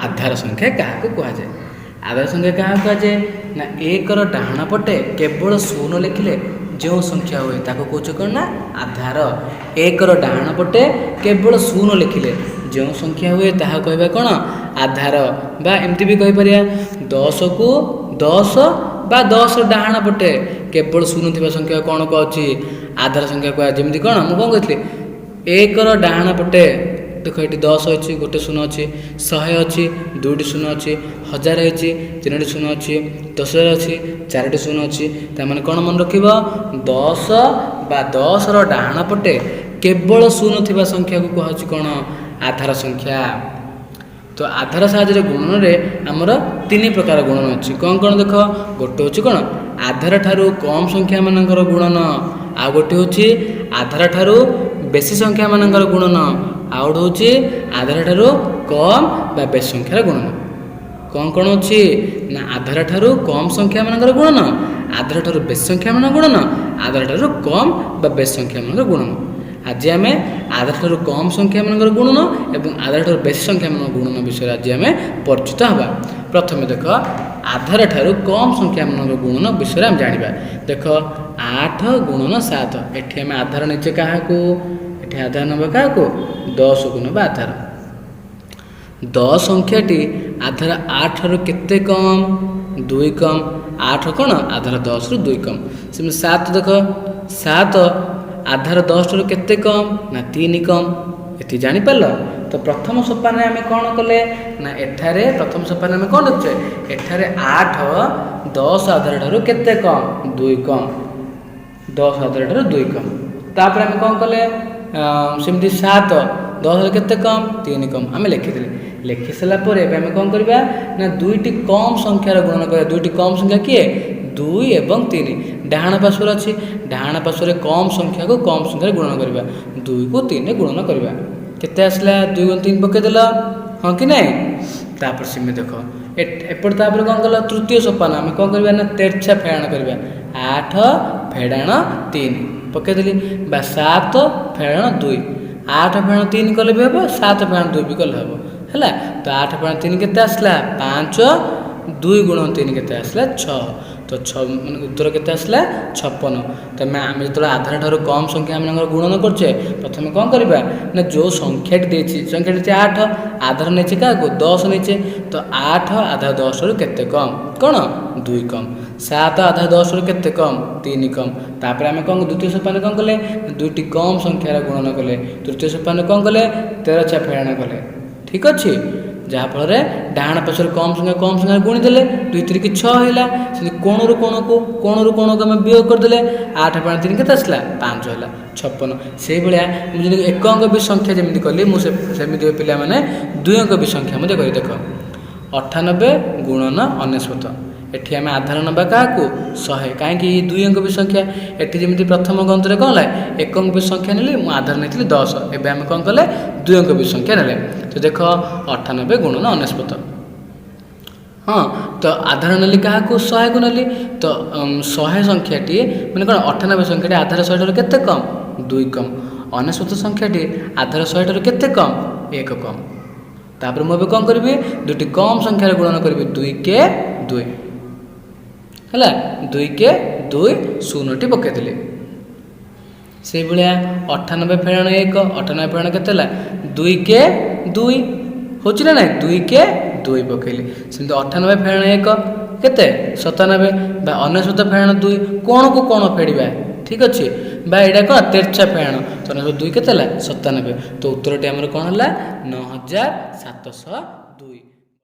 ଆଧାର ସଂଖ୍ୟା କାହାକୁ କୁହାଯାଏ? ଆଧାର ସଂଖ୍ୟା କାହାକୁ କୁହାଯାଏ ନା, ଏକର ଡାହାଣ ପଟେ କେବଳ ଶୂନ ଲେଖିଲେ ଯେଉଁ ସଂଖ୍ୟା ହୁଏ ତାକୁ କହୁଛୁ କ'ଣ ନା ଆଧାର। ଏକର ଡାହାଣ ପଟେ କେବଳ ଶୂନ ଲେଖିଲେ ଯେଉଁ ସଂଖ୍ୟା ହୁଏ ତାହା କହିବା କ'ଣ? ଆଧାର। ବା ଏମିତି ବି କହିପାରିବା, 10କୁ 10 ବା 10 ଡାହାଣ ପଟେ କେବଳ ଶୂନ ଥିବା ସଂଖ୍ୟା କ'ଣ କୁହାଉଛି? ଆଧାର ସଂଖ୍ୟା କୁହାଯାଏ। ଯେମିତି କ'ଣ ମୁଁ କ'ଣ କହିଥିଲି? ଏକର ଡାହାଣ ପଟେ ଦେଖ, ଏଠି 10 ଅଛି, ଗୋଟେ ଶୂନ ଅଛି, 100 ଅଛି, ଦୁଇଟି ଶୂନ ଅଛି, 1000 ହେଇଛି, ତିନୋଟି ଶୂନ ଅଛି, 10,000 ଅଛି, ଚାରୋଟି ଶୂନ ଅଛି। ତାମାନେ କ'ଣ ମନେ ରଖିବ? 10 ବା 10ର ଡାହାଣ ପଟେ କେବଳ ଶୂନ ଥିବା ସଂଖ୍ୟାକୁ କୁହାଯାଉଛି କ'ଣ? ଆଧାର ସଂଖ୍ୟା। ତ ଆଧାର ସାହାଯ୍ୟରେ ଗୁଣନରେ ଆମର ତିନି ପ୍ରକାର ଗୁଣନ ଅଛି। କ'ଣ କ'ଣ ଦେଖ। ଗୋଟେ ହେଉଛି କ'ଣ? ଆଧାର ଠାରୁ କମ୍ ସଂଖ୍ୟାମାନଙ୍କର ଗୁଣନ। ଆଉ ଗୋଟେ ହେଉଛି ଆଧାର ଠାରୁ ବେଶୀ ସଂଖ୍ୟାମାନଙ୍କର ଗୁଣନ। ଆଉ ଗୋଟେ ହେଉଛି ଆଧାର ଠାରୁ କମ୍ ବା ବେଶୀ ସଂଖ୍ୟାର ଗୁଣନ। କ'ଣ କ'ଣ ଅଛି ନା, ଆଧାର ଠାରୁ କମ୍ ସଂଖ୍ୟାମାନଙ୍କର ଗୁଣନ, ଆଧାର ଠାରୁ ବେଶୀ ସଂଖ୍ୟାମାନଙ୍କର ଗୁଣନ, ଆଧାର ଠାରୁ କମ୍ ବା ବେଶୀ ସଂଖ୍ୟାମାନଙ୍କର ଗୁଣନ। ଆଜି ଆମେ ଆଧାର ଠାରୁ କମ୍ ସଂଖ୍ୟାମାନଙ୍କର ଗୁଣନ ଏବଂ ଆଧାର ଠାରୁ ବେଶୀ ସଂଖ୍ୟାମାନଙ୍କର ଗୁଣନ ବିଷୟରେ ଆଜି ଆମେ ପରିଚିତ ହେବା। ପ୍ରଥମେ ଦେଖ, ଆଧାର ଠାରୁ କମ୍ ସଂଖ୍ୟାମାନଙ୍କର ଗୁଣନ ବିଷୟରେ ଆମେ ଜାଣିବା। ଦେଖ, 8 ଗୁଣନ 7। ଏଠି ଆମେ ଆଧାର ନେଇଛେ କାହାକୁ? ଏଠି ଆଧାର ନେବା କାହାକୁ? 10କୁ ନେବା ଆଧାର। 10 ସଂଖ୍ୟାଟି ଆଧାର 8ଠାରୁ କେତେ କମ୍? 2 କମ୍। 8 କ'ଣ? ଆଧାର 10ରୁ 2 କମ୍। ସେମିତି 7 ଦେଖ, 7 ଆଧାର 10ଠାରୁ କେତେ କମ୍ ନା 3 କମ୍। ଏଠି ଜାଣିପାରିଲ ତ? ପ୍ରଥମ ସୋପାନରେ ଆମେ କ'ଣ କଲେ ନା, ଏଠାରେ ପ୍ରଥମ ସୋପାନରେ ଆମେ କ'ଣ ଦେଖୁଛେ? ଏଠାରେ 8 10 ଆଧାର ଠାରୁ କେତେ କମ୍? 2 କମ୍। 10 ଆଧାର ଠାରୁ 2 କମ୍। ତାପରେ ଆମେ କ'ଣ କଲେ? ସେମିତି 7 10ରେ କେତେ କମ୍? 3 କମ୍। ଆମେ ଲେଖିଦେଲେ। ଲେଖି ସାରିଲା ପରେ ଏବେ ଆମେ କ'ଣ କରିବା ନା, ଦୁଇଟି କମ୍ ସଂଖ୍ୟାର ଗୁଣନ କରିବା। ଦୁଇଟି କମ୍ ସଂଖ୍ୟା କିଏ? 2 ଏବଂ 3। ଡାହାଣ ପାର୍ଶ୍ୱରେ ଅଛି। ଡାହାଣ ପାର୍ଶ୍ୱରେ କମ୍ ସଂଖ୍ୟାକୁ କମ୍ ସଂଖ୍ୟାରେ ଗୁଣନ କରିବା। 2କୁ 3ରେ ଗୁଣନ କରିବା। କେତେ ଆସିଲା? 2 ଗୁଣ 3 ପକାଇଦେଲ, ହଁ କି ନାହିଁ? ତାପରେ ସେମିତି ଦେଖ ଏପଟେ। ତାପରେ କ'ଣ କଲ? ତୃତୀୟ ସୋପାନ ଆମେ କ'ଣ କରିବା ନା, ତେରଛା ଫେଡ଼ାଣ କରିବା। 8 ଫେଡ଼ାଣ 3 ପକାଇଦେଲି ବା 7 ଫେଡ଼ାଣ 2। 8 ଫେଡ଼ାଣ 3 କଲେ ବି ହେବ, 7 ଫେଡ଼ାଣ 2 ବି କଲେ ହେବ। ହେଲା ତ? 8 ଫେଡ଼ାଣ 3 କେତେ ଆସିଲା? 5। 2 ଗୁଣ 3 କେତେ ଆସିଲା? 6। ତ 6 ମାନେ ଉତ୍ତର କେତେ ଆସିଲା? 56। ତମେ ଆମେ ଯେତେବେଳେ ଆଧାର ଠାରୁ କମ୍ ସଂଖ୍ୟା ମାନଙ୍କର ଗୁଣନ କରୁଛେ, ପ୍ରଥମେ କ'ଣ କରିବା ନା, ଯେଉଁ ସଂଖ୍ୟାଟି ଦେଇଛି, ସଂଖ୍ୟାଟି ଦେଇଛି 8, ଆଧାର ନେଇଛେ କାହାକୁ? 10 ନେଇଛେ। ତ 8 ଆଧାର 10ରୁ କେତେ କମ୍? କ'ଣ? 2 କମ୍। 7 ଆଧାର 10ରୁ କେତେ କମ୍? 3 କମ୍। ତାପରେ ଆମେ କ'ଣ ଦ୍ୱିତୀୟ ସୋପାନରେ କ'ଣ କଲେ? ଦୁଇଟି କମ୍ ସଂଖ୍ୟାର ଗୁଣନ କଲେ। ତୃତୀୟ ସୋପାନରେ କ'ଣ କଲେ? ତେରଛା ଫେଡ଼ାଣ କଲେ। ଠିକ୍ ଅଛି? ଯାହାଫଳରେ ଡାହାଣ ପାର୍ଶ୍ୱରେ କମ୍ ସଂଖ୍ୟା କମ୍ ସଂଖ୍ୟା ଗୁଣିଦେଲେ, 2 ତିରିକି 6 ହେଲା। ସେମିତି କୋଣରୁ କୋଣକୁ, କୋଣରୁ କୋଣକୁ ଆମେ ବିୟୋଗ କରିଦେଲେ, 8 ଫେଡ଼ାଣ 3 କେତେ ଆସିଲା? 5 ହେଲା, 56। ସେଇଭଳିଆ ମୁଁ ଯଦି ଏକ ଅଙ୍କ ବି ସଂଖ୍ୟା ଯେମିତି କଲି, ମୁଁ ସେମିତି ପିଲାମାନେ ଦୁଇ ଅଙ୍କ ବି ସଂଖ୍ୟା ମଧ୍ୟ କରି ଦେଖ। 98 ଗୁଣନ 99। ଏଠି ଆମେ ଆଧାର ନେବା କାହାକୁ? 100। କାହିଁକି? ଦୁଇ ଅଙ୍କ ବି ସଂଖ୍ୟା। ଏଠି ଯେମିତି ପ୍ରଥମ ଗନ୍ତରେ କ'ଣ ହେଲା? ଏକ ଅଙ୍କ ବି ସଂଖ୍ୟା ନେଲି, ମୁଁ ଆଧାର ନେଇଥିଲି 10। ଏବେ ଆମେ କ'ଣ କଲେ? ଦୁଇ ଅଙ୍କ ବି ସଂଖ୍ୟା ନେଲେ। ତ ଦେଖ, 98 ଗୁଣନ 99। ହଁ, ତ ଆଧାର ନେଲି କାହାକୁ? 100କୁ ନେଲି। ତ 100 ସଂଖ୍ୟାଟି ମାନେ କ'ଣ, 98 ସଂଖ୍ୟାଟି ଆଧାର 100 ଠାରୁ କେତେ କମ୍? 2 କମ୍। 99 ସଂଖ୍ୟାଟି ଆଧାର 100 ଠାରୁ କେତେ କମ୍? 1 କମ୍। ତାପରେ ମୁଁ ଏବେ କ'ଣ କରିବି? ଦୁଇଟି କମ୍ ସଂଖ୍ୟାର ଗୁଣନ କରିବି। 2 କେ 2 ହେଲା, 2 କେ 2, ଶୂନଟି ପକାଇଦେଲି। ସେଇଭଳିଆ 98 ଫେଡ଼ାଣ 1। 98 ଫେଡ଼ାଣ କେତେ ହେଲା? 2 କେ 2 ହେଉଛି ନା ନାଇଁ? 2 କେ 2 ପକେଇଲି। ସେମିତି 98 ଫେଡ଼ାଣ 1 କେତେ? 97। ବା 99 ଫେଡ଼ାଣ 2, କୋଣକୁ କୋଣ ଫେଡ଼ିବା, ଠିକ୍ ଅଛି? ବା ଏଇଟା କ'ଣ? ତେରଛା ଫେଡ଼ାଣ। ତ 2 କେତେ ହେଲା? 97। ତ ଉତ୍ତରଟି ଆମର କ'ଣ ହେଲା? 9756।